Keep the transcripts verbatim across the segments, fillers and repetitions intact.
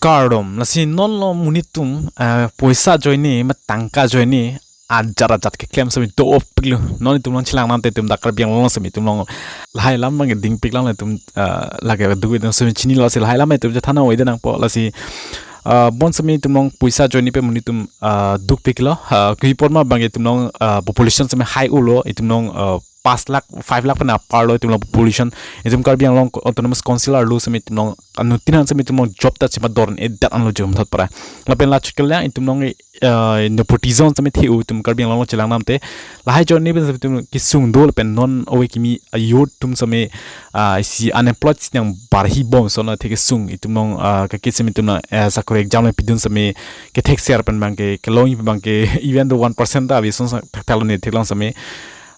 Kardom, lasi non lo monit atum, eh, poisa ajoine, ma tangka ajoine, ajat ajat keklem sami dopiklo. Non itum along chelang nangte itum dak Karbi Anglong sami itum along lahai alam abang dingpik lang itum, eh, lake duk itum sami chinilo, lasi lahai alam itum chethan oi de nangpo, lasi, eh, bonsami itum along poisa ajoine pen monit atum, eh, dukpiklo. Eh, kehipor ma abang itum along, eh, population sami high ulo, itum along, eh, pas lakh, five lakh pen apar lo itum along population. Itum Karbi Anglong Autonomous Council arlo sami itum along anuttin an sami itum along job ta chepador-un-edet anlo jom thot para. Lapen la chikil yang itum along, eh, nepotism sami the-o itum Karbi Anglong along chelang nangte. Lahai ajoine pen sami itum kesung do lapen non ove kimi a-youth atum sami, ah, isi unemployed si nang barhi bom ason athe kesung itum along, ah, kaki sami itum along, eh, sakori exam le pidun sami kethekser pen abang ke, kelong pen abang ke, even though one percent ta avi ason sa thakthak lo ne theklong sami.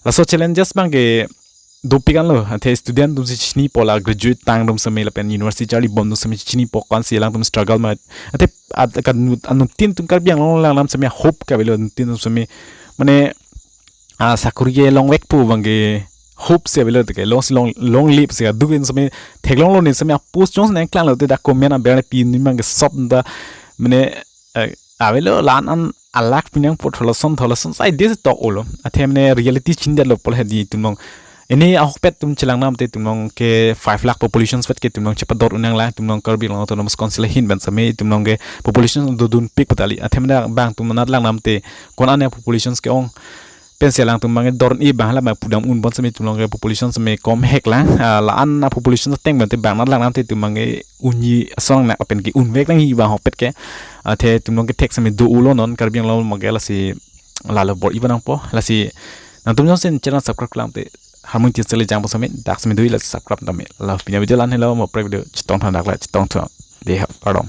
Laso challenges abang ke dopik anlo, athe student atum si chinipo, la graduate tang atum sami lapen university charli bom atum sami chinipo, ko-ansi alangtum struggle ma. Athe at-, kan anuttin atum Karbi Anglong along lang alam sami hope ke avelo, anuttin atum sami mane, ah, sakori kelongvek pu abang ke hope si avelo, athe kelong si long, long live si aduk in sami theklonglo ne sami a-post jongsi nangklanglo te dak comment aber le pini abang ke sop ta mane, eh, avelo la-an an alak pinang po tholason tholason sai de tok ulo. Athe mane reality chindetlo pol hedi itum along. Ini ahokpet atum chelang nangte itum along ke five lakh population vet ke itum along chepador-un nang la, itum along Karbi Anglong Autonomous Council ahin pen sami itum along ke population dodunpik pu tali. Athe mane abang atum nat lang nangte ko-an ane populations ke-ong pensi alangtum abang dor-un-e abang la ma pudam-un bon sami itum along ke population sami kom hek lang, ah, la-an a-population ateng pen te abang nat lang nangte itum abang ke unji ason nang pen ke unvek nangji abang ahokpet ke. Athe itum along kethek sami do ulo non Karbi Anglong abang ke, lasi lalo bor-i abang nangpo, lasi nangtum jongsi channel subscribe klemkle te Harmon Tinsel jangpo sami dak sami do-i, lasi subscribe tame. Lalo pini video la-an helo, mo prek video chetong than dak la chetong thu. Dei ha, kardom.